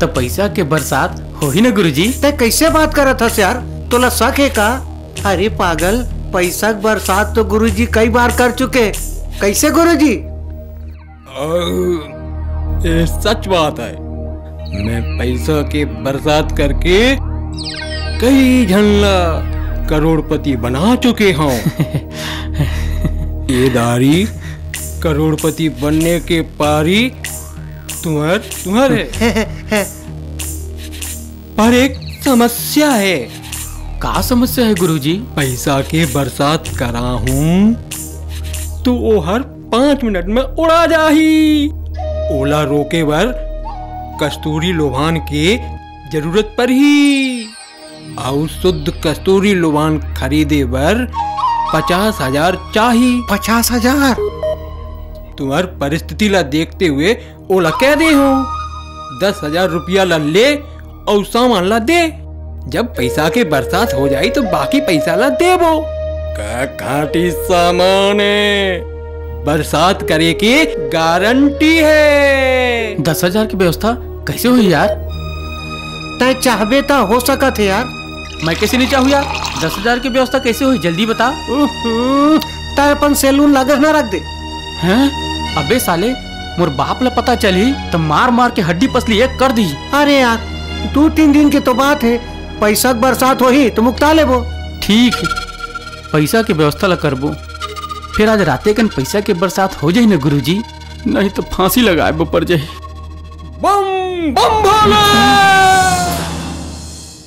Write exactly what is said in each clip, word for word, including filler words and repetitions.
त पैसा के बरसात होही न गुरुजी? तै कैसे बात करत हस यार? तोला शक हे का? अरे पागल, पैसा के बरसात तो गुरुजी कई बार कर चुके। कैसे गुरुजी? अ, ये सच बात है। मैं पैसा के बरसात करके कई झन ला करोड़पति बना चुके हूँ। ये दारी करोड़पति बनने के पारी तुम्हर तुम्हर है। पर एक समस्या है। का समस्या है गुरुजी? पैसा के बरसात करा हूँ तो ओहर पाँच मिनट में उड़ा जाही। ओला रोके बर कस्तूरी लोबान के जरूरत पड़ही। अउ शुद्ध कस्तूरी लोबान खरीदे बर पचास हजार चाही। पचास हजार? तुम्हर परिस्थिति ला देखते हुए ओला कह दे हूँ, दस हजार रुपया ला ले अउ सामान ला दे। जब पैसा के बरसात हो जाई तो बाकी पैसा ला देबो। का खाटी सामान है, बरसात करे के गारंटी है। दस हजार की व्यवस्था कैसे होही यार? तै चाहबे त हो सकत हे यार। मैं कैसे नहीं चाहूँ यार? दस हजार की व्यवस्था कैसे होही, जल्दी बता। उहुं, तै अपन सैलून ला गहना रख दे। हैं? अबे साले, मोर बाप ला पता चलही त मार मार के हड्डी पसली एक कर दी। अरे यार, दू तीन दिन के तो बात है, पैसा के बरसात होही तो मुक्ता लेबो। ठीक, पैसा के व्यवस्था ला करबो। फिर आज राते कन पैसा के बरसात हो जाही न गुरुजी, नहीं तो फांसी लगाए बर पड़ जाही। बम बम भोला,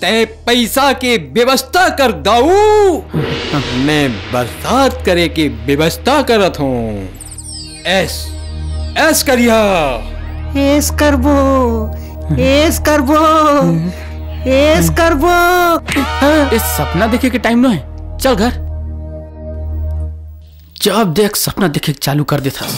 तै पैसा के व्यवस्था कर दाऊ, मैं बरसात करे के व्यवस्था करत हूँ। ऐश, ऐश करिहा। ऐश करबो, ऐश करबो, ऐश करबो। ए, सपना देखे के टाइम नोहे, चल घर। जब देख सपना देखे के चालू कर देथस।